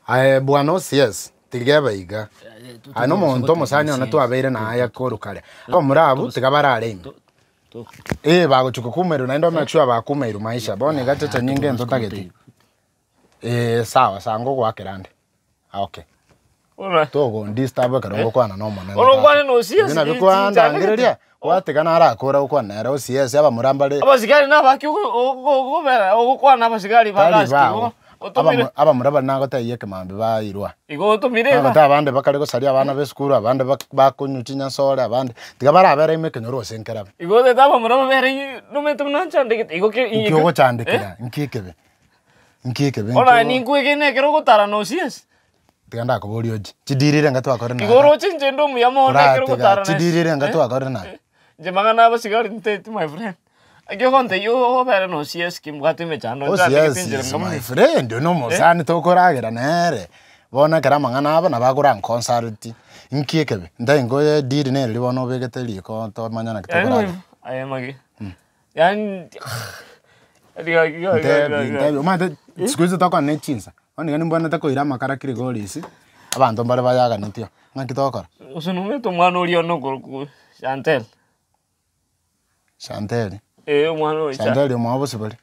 Aye bwana OCS, tiga ebe iga. Aye nomonto omosani one twabeire naye korwa kare. Abamura abwo tiga barare ime. Eh bagochia kokumerwa naende ome sure bakumeirwe maisha. Bono iga cheche nyinge ntotageti. Eh sawa sawa ngogoakera ande. Okay. Togondisturb ekero ngokwana na omonene Bono okwane na OCS, Ebio nabio kwandangereria, gwatiga narakore gokwana nere OCS abamura mbare Abasigari nabaki okobera ogokwana na abasigari tari bagasi bao. igo otomire Abamu abamura baria nagotebia ekemambia bairwa. igo otomire iga. Nagoteba abande bakare gosaria abana ba esukuru, abande bak bakonywa chinyasore, abande tiga barabere ime ekenyoro gose nkerabe. Igo otete abamura babere nomanyete buna nchandegete igo ke Nki ogochandekera, nki ekebe, nki ekebe Bono aye nki ninkwegene ekero ogotara na OCS. Tiga ndakoborie oche, chidirire enga twakorire naye Igo oroche inche inde omuya mono ekero Koratiga, ogotara na chidirire enga twakorire naye. Inche mang'ana abasigari ntaeti my friend. Ekio ogontebia obere na OCS ki mbwate emechando nchandegete OCS enchera is ng'a my buna friend, oyo na omosani tokoragera nere, bono ekero amang'ana abo nabo akoranconsult, nki ekebe, ntai nkoye deal nere riria bono obegete riko tomanye naki tokoragera. Aye mage, yaani Ntebi ntebi omanyete siku hizi tokona ne chinsa, bono iga nimbwenerete koira amakara Kilgoris, abanto mbare bayaganetio, ng'aki togokora? Gose nomanyete omwana oria one okorokwa Chantel. Chantel? Eh omwana oyo Cha- Chantel omwabo bosibore?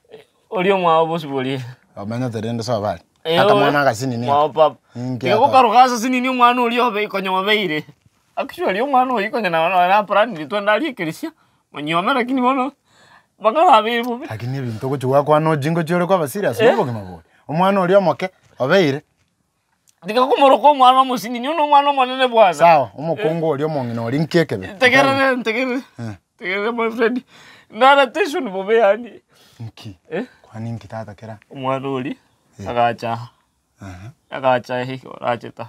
Oria omwabo bosibore. Omenyete rende sobo aria? Eh, Akamwana agasinini aka. Mwabo papa. Inki Tiga aka? gokaroka asasinini omwana oria obe konya obeire. Actually omwana oyio konya na naplanire twende aria ekerisia. Monyuome lakini bono mpaka nabeire bobe. Lakini ebinto ogochia gwakwana ochi ngochia ore koba serious na obogima boria. Omwana oria omoke obeire. Tiga komoroka omwana omosinini, oyo na omwana omonene bwana. Sawa, omokungu oria omong'ina oria nki ekebe? Ntegerere, ntegerere, ntegerere my friend, nare tension bobe yaani. Nki? Kwani nki tata kera? Omwana oria agacha aa, agacha iga orachete aa.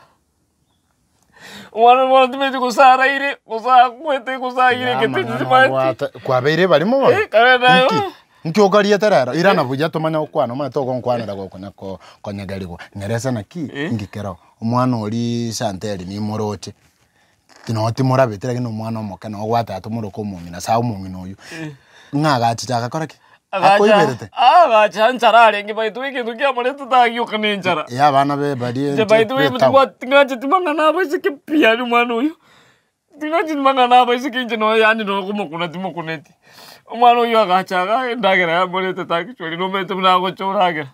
Omwana oria bono timanyeti gose araire, gose akwete, gose aire egete timanyeti. Kwabeire ebarimo bono? Eh, kare naye Nki? Nki okariete rero? Irana buya tomanye gokwana omanyete ogonkwanera gokonya ko konyegerigwa. Nyeresa naki, nki kero? Omwana oria Chantel nimoroche, noo timorabeti lakini omwana omoke noo gwateba tomoroke omong'ina sawa omong'ina oywo, ng'a agachicha agakora ki? Agacha Akoiberete? agacha nchara arenge by the way egento kiamorete tagioka na enchara. Ya abana be baria Inche by the way be town. tibwati ting'ancheti mang'ana abaiseke pi yaani omwana oyio, ting'ancheti mang'ana abaiseke inche nonya yaani nonya komokuna timokuneti. Omwana oyio agacha igaa endagera yamoretete actually nomanyete buna agocha oragera.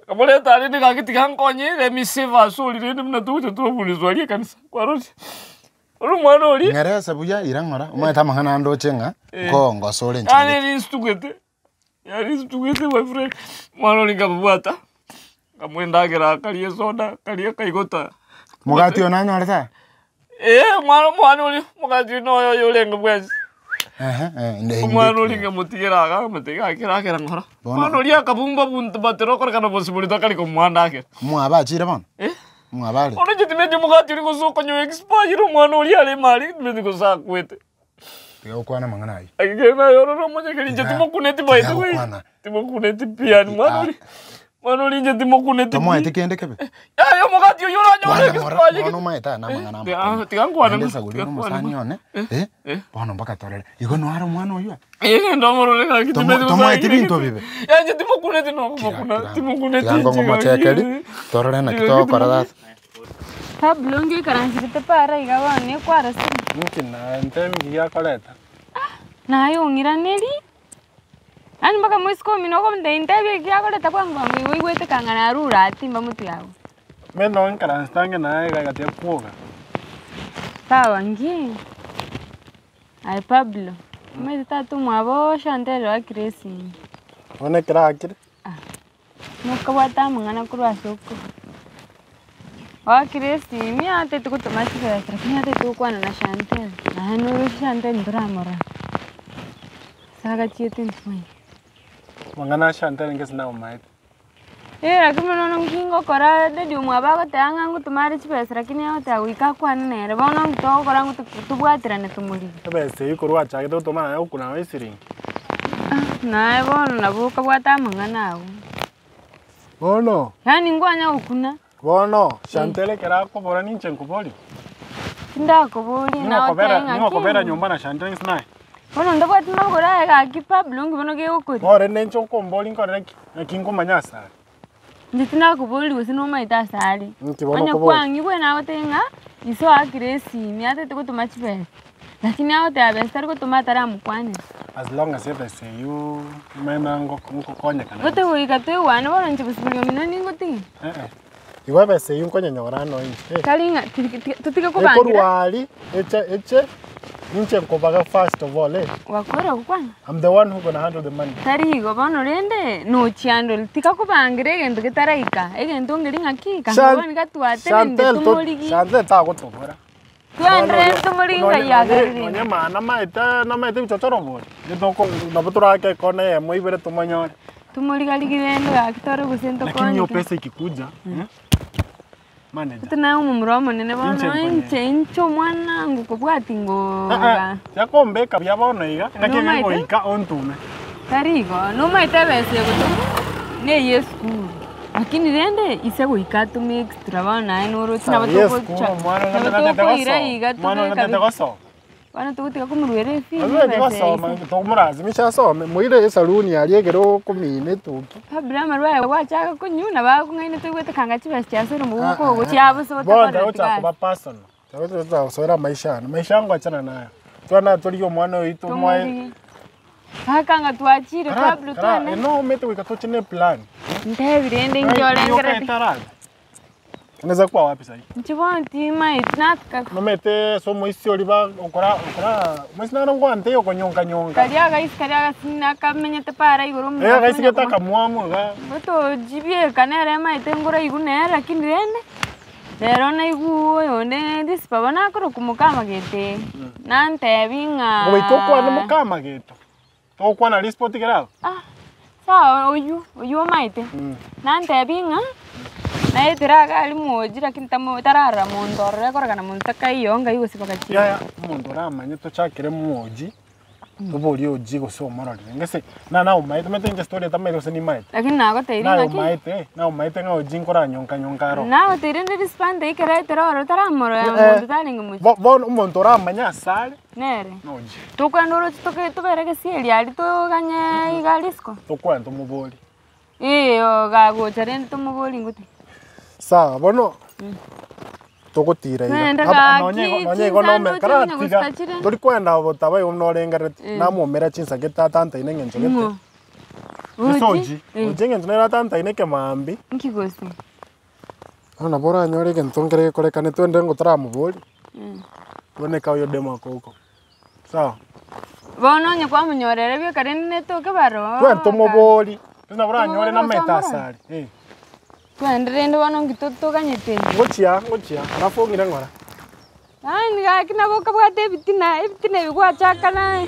Akamoreta aria nigo gaki tiga nkonye let me save her soul rende buna togocha twafundiswa aria ekanisa, kwarorire? Bono omwana oria. Ng'erese buya, ira ng'ora, omanyete amang'ana ande oche ng'a nkoongosa ore inche Yaani gete. nistugete, yaani nistugete my friend, omwana oria nkamobwata, nkamoa endagera akaria esoda, akaria akaigota. Omogati oyo nanyorete aya? Eeh omwana omwana oria, omogati oria noyo oyo orenge bwensi. Ehe, eh, inde- Omwana oria nkamotigera iga, nkamotebi gaki ragera ng'ora. Bono- Omwana oria akabumba bumbatera okorekana bonsi boria takari komoa ndagera. Mwaba achire bono? Eh? Mwaba are? Bono inche timanyeti omogati oria gose okonyoa expire omwana oria areme aria, timanyeti gose akwete. Tiga gokwana amang'ana ayio. Ekero naye ororo omonyekeri inche Tiga- timokuneti by tiga the way. gokwana. Timokuneti pi yaani mwana Ah. oria, mwana oria inche timokuneti pi. Tomoeti kende kebe? Yaya omogati oyio oranyore Kwana ng'ora, expire. bono omanyete aya namang'ana Eh, amakong'u. ah, tiga nkwane Naende mo, esaguri tiga ere nkwane omosani mo. one, eh, bono mpaka torore, igo noare omwana oyio? Eh, ndomorore gaki Tomo- timanyeti gose tomoeti agire binto gete. bibe? Yaya inche timokuneti nokomokuna, timokuneti Tiga inche ngomochekeri, gaki. torore naki Tiga togokora timokuneti. sasa. Pablo ngeikaransete para iga bono ekwarosire. Inki naye nki giakoreta? Naye ong'iranerie, yaani mpaka moiseke omino okontebia ntebie eki akoreta bwango bwango igo oigwete kang'a narure atimba motwe yago. Ime noo nkaranste ang'e naye iga egatiga kwoga. Sawa nki? Aye Pablo, omanyete tata omwabo Chantel oakire esimi. Bono ekero aakire. Mokabwate amang'ana korwa ase oko, oakire esimi atete gotoma chibesa lakini atete gokwana na Chantel, naye noroche Chantel ntoramorora, ase agachiete ntomanyeti. Amang'ana a Chantel inche sinamomaete. Eh lakini bono nki ngokora daddy omwabo agoteba ng'a ngotoma are chibesa lakini agoteba goika akwane nere, bono nki togokora ng'o tobwaterane tomorigie. Ebesa eywo korwa achagete gotoma naye gokuna nabo esiringi. Naye bono nabo okabwate amang'ana agwo. Bono. Yaani nkwanya gokuna. Bono, Chantel ekero akobora ninche nkoborie. Tindakoboria Ning'o naye okobera otebe ning'o okobera ng'aki. nyomba na Chantel gose naye? Bono ntabwati magoro aye gaki Pablo nki bono gegokoria. Bono rende inche okomboria nkorere ki? Naki nkomanya ase are. Inche tinakoboria gose nomaete ase are. Inki bono Onye okoboria? kwang'igwe nagotebia ng'a iso oakire esimi atagete gotoma chibesa, lakini agoteba besa tari gotoma ataramokwanera. As long as ebesa eywo omanyete ngokonyekana. Gote goika toigwane bono inche gose bori omino ningotige. Eh eh. Igo ebesa eywo nkonyenyora ano inche. Eh. Tari ng'a totige kobangira. Ekorwa aria, eche eche, ninche nkobaga first of all eh. Gwakora gokwana? I'm the one who gonna handle the money. Tari igo bono rende, nochiandore, tiga kobangira egento getaraika, egento ngeria ng'aki, kanga bono iga twatenenire Chantel to tomorigie. Chantel tagotobora. Twaenderere tomorigie ng'ai agarire. Nonye maa namaete namaete ebichochoro bori, nitoko nabo torake ekona eyemo ibere tomonyore. Tomorigarigi rende gaki tore gose Lakini hiyo ntokonyeke. pesa ikikuja, manager. Gose naye omomura omonene bono Inche nkonye. inche inche omwana ngokobwati ngooga. Ah, ah, tiakombeka buya bono iga, engaki Nomaete? egoika ontume. Tari igo, nomaete ebesa egotoma na eye esukuru, lakini rende ise goika atome extra bono naye noroche nabo Sawa, togocha esukuru omwana nabo onde natete tokoira gosoma, iga omwana onde tobeka natete bi gosoma. bono togotiga komoruera efee Obe ebesa ya gosoma ise. tokomolazimisha asome, moire esaluni aria ekero okomina etuki. Kabla amarwa aya gwachaka konywa nabo akong'ainete oigwete kanga chibesa chiasoire mogogo ogo chiabosa Bono otakoreti tagochaka gasi. koba personal, tagochaka gosoera maisha ane, maisha yangu achana nayo. Twana torigie omwana oito omoe. Tomorigie. Mpaka ng'a twachire Kara Pablo kara twane. eno omanyete goika toche ne plan. Ntebi rende inche orengereri. Inaweza kuwa wapi sahi? Inche bono timaeti nataka. Nomanyete ase omoisia oria ba okora okora omoisia naro ngwante okonyonka nyonka. Karia agaisi karia agasinini akamenyete para igoro Eh omonto agaisi onya gete koma. akamwamu iga. Otojibieka nere emaete ngora igwe nere lakini rende, rero naigwe oyonde risipa bono akorokwa mokamagete, nantebi ng'a. Goika okwane mokamagete, togokwana risipa otigere abwo. Ah, sawa oywo, oywo omaete, nantebi ng'a, naetire iga aria mochi lakini tamo tararora monto ororo ekorekana monto takaiyo ngai gose bagachia. Yaya, omonto oramanye tochakere moji, toborie oji gose omororere, ngese na naomaete omanyete inche story etamaeti gose nimaete. Lakini nagotebirie Naye ng'aki. omaete, naye omaete ng'a oji nkoranyonka nyonka aro. Nagotebirie rende risipa ntaikere aetera ororo taramorora monto tarenge mochie. Bo bono omonto oramanye asare. Nere. Nochi. Tokwenda oroche toke tobere gesieri aria toganye iga risiko. Tokwenda tomoborie. Ee gagocha rende tomoborie ngote. Sawa bono togotira iga. Twende Aba- gaki, nonye igo- nonye igo chinsa nome ndoche kara onye tiga gosika chire. tori kwenda gotaba igo norengereti namomera chinsa gete atantaine eng'encho gete. Ng'o? Gose Ochi? ochi, Eh. ochi eng'encho nere atantaine ekemambi. Nki gose? Bono nabo oranyore egento nkere gekorekane twende ngo toramoborie, tuone ka oyo demo ako huko. Sawa? Bono onye kwamonyorera bioka rende netoke baroo. Twende tomoborie, gose nabo oranyore Tomobori namete gose ase are, eh. Twende rende bono nki toganyete. Ngochia, ngochia, alafu ong'ire ng'ora. Yaani gaki nabo okabwate ebitina, ebitina ebi gwachaka naye.